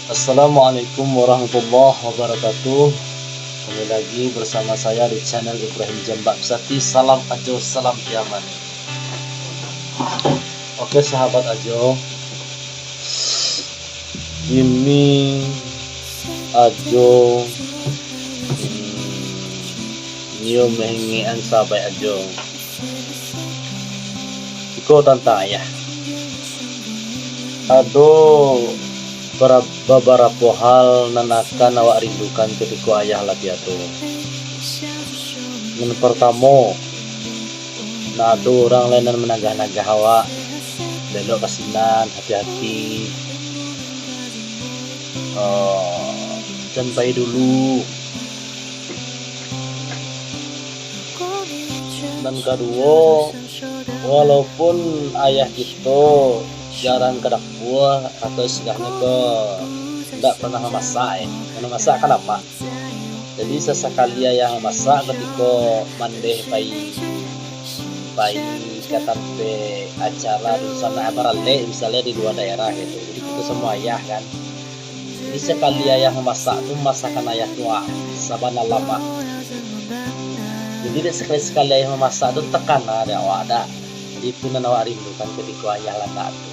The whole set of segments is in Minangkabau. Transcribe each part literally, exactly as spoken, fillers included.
Assalamualaikum warahmatullahi wabarakatuh. Kembali lagi bersama saya di channel Ibrahim Jambak Besati. Salam Ajo, salam Piaman. Oke, sahabat Ajo. Kini Ajo, hmm, nio mahengekan sahabat Ajo. Iko tantang ayah. Ado bara-, babarapo hal nan akan awak rindukan katiko ayah lah tiado. Nan partamo, nan ado urang lai nan managah-nagah awak, elok ka sinan, hati-hati, eh, jan pai dulu. Nan kaduo, walaupun ayah kito jarang ka dapua, atau istilahnyo ko indak pernah mamasak, eh. Nan mamasak kan amak. Jadi, sasakali ayah mamasak, katiko mandeh pai, pai ka tampek acara dunsanak baralek, misalnyo di lua daerah gitu. Jadi, kito samo ayah kan. Jadi, sakali ayah mamasak tu, masakan ayah tu, ah, sabana lamak. Jadi, dek sakali-sakali ayah mamasak tu, takana dek awak dak. Jadi, itu nan awak rindukan katiko ayah lah dak tu.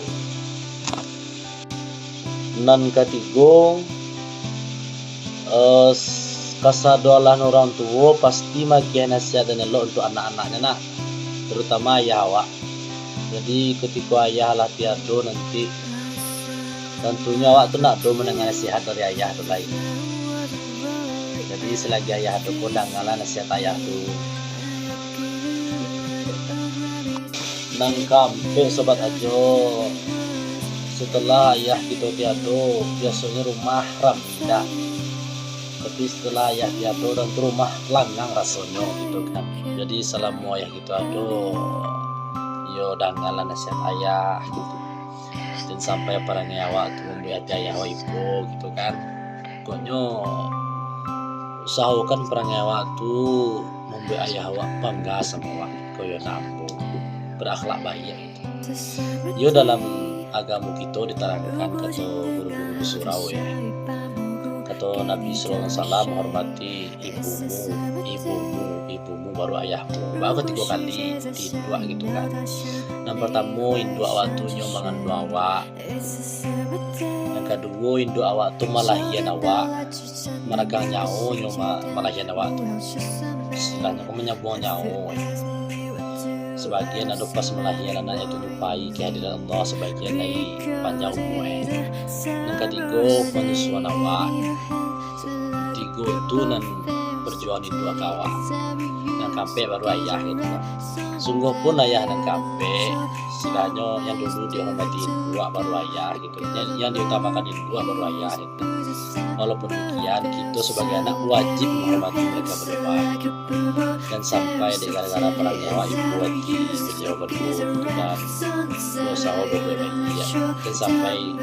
Nan katigo, eh, s-, kasadoalan urang tuo pasti magiah nasihat nan elok untuak anak-anaknyo, nak, tarutamo ayah awak. Jadi, kutiko ayah lah tiado nanti, tantunyo awak tu ndak doh mandanga nasihat dari ayah tu lai. Jadi, salagi ayah ado pun, dangalah nasihat ayah tu. Nan kaampek, Sobat Ajo, setelah ayah kito tiado, biasonyo rumah rami dak. Tapi setelah ayah tiado, dan tu rumah langang rasonyo, gitu kan. Jadi, salamo ayah kito ado, yo, dangalah nasihat ayah, gitu. Jan sampai parangai awak tu mambuek ati ayah awak ibo, gitu kan. Pokoknyo, usahokan parangai awak tu mambuek ayah awak bangga samo awak, koyo nan ambo, berakhlak baiak. Yo, dalam agamo kito ditarangkan, kato guru-guru di surau, yo. Kato Nabi sallallahu alaihi wasallam, "Hormati ibumu, ibumu, ibumu, baru ayahmu." Baru katigo kali diinduak gitu kan. Nan partamo, induak awak tu nyo manganduang awak. Nan kaduo, induak awak tu malahian awak. Maragang nyawo nyo ma-, malahian awak tu. Istilahnyo ko manyabuang nyawo. Sabagian ado pas malahian anaknyo tu nyo pai ka hadirat Allah, sabagian lai panjang umua. Nan katigo, panyusuan awak. Tigo tu nan parjuangan induak ka awak. Nan kaampek baru ayah gitu. Sungguahpun ayah nan kaampek, istilahnyo yang dulu dihormati induak baru ayah gitu. Yang, yang diutamakan induak baru ayah gitu. Walaupun demikian, kito sabagai anak wajib manghormati mereka berdua. Jan sampai dek gara-gara parangai awak ibo ati baliau baduo gitu kan, bausaho babuek baiak. Jan sampai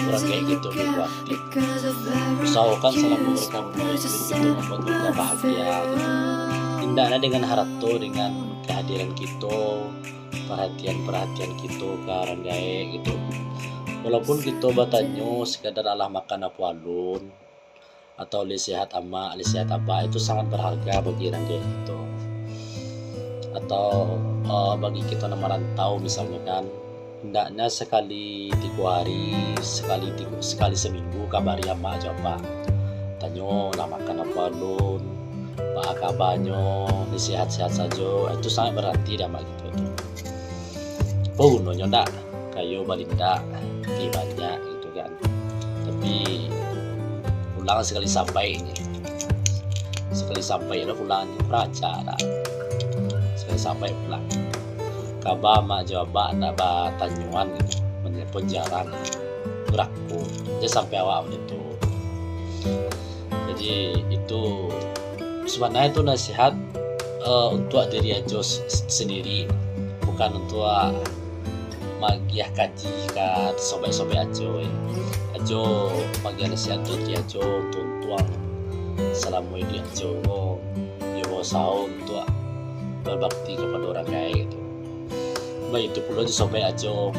urang gaek kito baiak ati. Usahokan salamo mereka baduo itu kito mambuat mereka bahagia gitu. Indaklah dengan harato, dengan kehadiran kito, parhatian-parhatian kito ka urang gaek gitu. Walaupun kito batanyo sekadar alah makan apo alun, atau lai sehat amak, lai sehat abah, itu sangat berharga bagi urang gaek kito. Atau, eh, bagi kito nan marantau misalnyo kan, hendaknya sekali tigo hari, sekali tigo, sekali seminggu kabari amak jo abah. Tanyo, lah makan apo alun, baa kabanyo, lai sehat-sehat sajo, itu sangat berarti di amak kito tu. Apo gunonyo ndak? Kayo balindak, ati banyak gitu kan. Tapi pulang sakali sampai ni. Sakali sampai lah pulang ni, rancak lah. Sakali sampai pulang. Kaba amak jo abah ndak batanyoan gitu. Manelpon jarang. Barapo. Jan sampai awak macam tu. Jadi, itu sabananyo tu nasihat, eh, untuak diri Ajo s-, s-, sendiri, bukan untuak magiah kaji ka sobek-sobek Ajo, eh. Ajo magiah nasihat tu diri Ajo, untuak salamo iduik Ajo ko, yo bausaho untuak babakti kapado urang gaek tu. Baitu pulo jo sobek Ajo,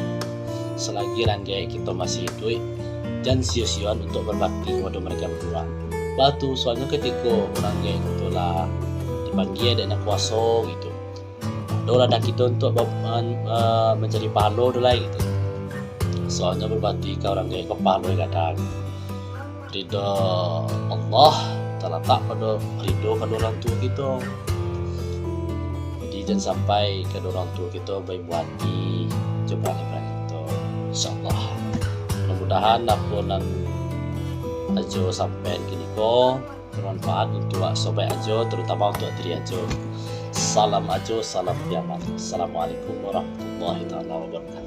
salagi urang gaek kito masih iduik, jan sio-sioan untuak babakti kapado mereka baduo. Batu, soalnyo katiko urang gaek tu lah dipanggia dek Nan Kuaso gitu, ado lah dah kito untuak ba-, man-, eh, mancari pahalo tu lai gitu. Soalnyo babakti ka urang gaek ko pahalo gadang. Ridho Allah talatak pado ridho kadua urang tuo kito. Jadi, jan sampai kadua urang tuo kito baibo ati jo barani-barani kito. InsyaAllah. Mudah-mudahan apo nan Ajo sampaian kiniko bermanfaat untuak Sobat Ajo, terutama untuak diri Ajo. Salam Ajo, salam Piaman. Assalamualaikum warahmatullahi taala wabarakatuh.